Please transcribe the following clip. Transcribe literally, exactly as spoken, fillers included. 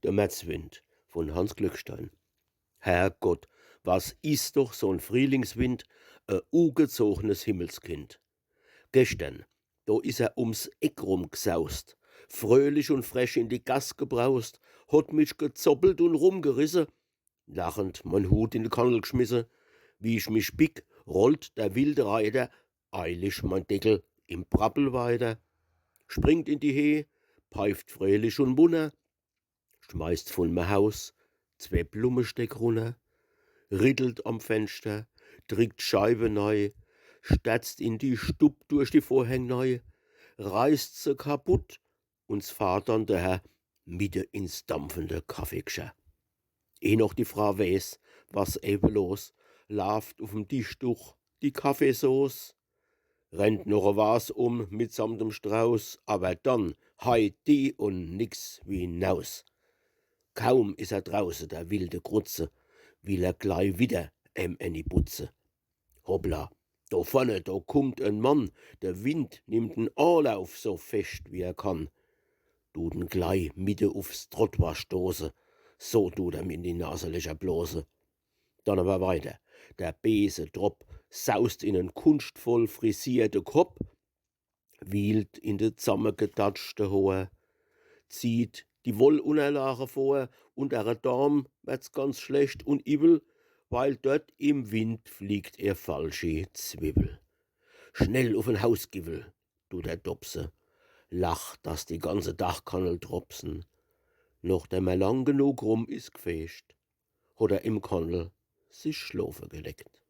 De Märzwind von Hanns Glückstein. Herrgott, was is doch so'n Frühlingswind, e ugezognes Himmelskind. Geschtern, do is er ums Eck rumgsaust, fröhlich und frech in die Gass gebraust, hot mich gezoppelt und rumgerisse, lachend mein Hut in de Kannel gschmisse. Wie ich mich bick, rollt der wilde Reiter eilig mein Deckel im Prappel weiter, springt in die Heh, peift fröhlich und munner, schmeißt von me Haus zwee Blummesteck runner, rittelt am Fenster, drickt Scheibe nei, sterzt in die Stub durch die Vorhäng nei, reißt se kaputt und s fahrt dann der Herr midde ins dampfende Kaffeegschär. Eh noch die Fra weeß, was ewe los, laaft uf'm Tischduch die Kaffeesoß, rennt noch e Vas um mitsamt dem Strauß, aber dann heidi und nix wie naus. Kaum is er drauße, der wilde Grutze, will er glei widder em enni butze. Hoppla, do vorne, do kummt en Mann, der Wind nimmt en Anlauf so fescht wie er kann, dut en glei midde ufs Trottoir stoße, so dut er em in die Naselöcher blose. Dann aber weiter. Der beese Dropp saust in en kunschtvoll frisierte Kopp, wiehlt in de zammegedatschte Hoor, zieht die Wollunnerlage vor, und der Dam werd's ganz schlecht und iwwel, weil dort im Wind fliegt ihr falschi Zwiwwel. Schnell uf en Hausgiwwel dut er dopse, lacht, dass die ganze Dachkannel dropsen. Nochdem er lang genug rum is gfegt, hot er im Kannel sich schlofe gelegt.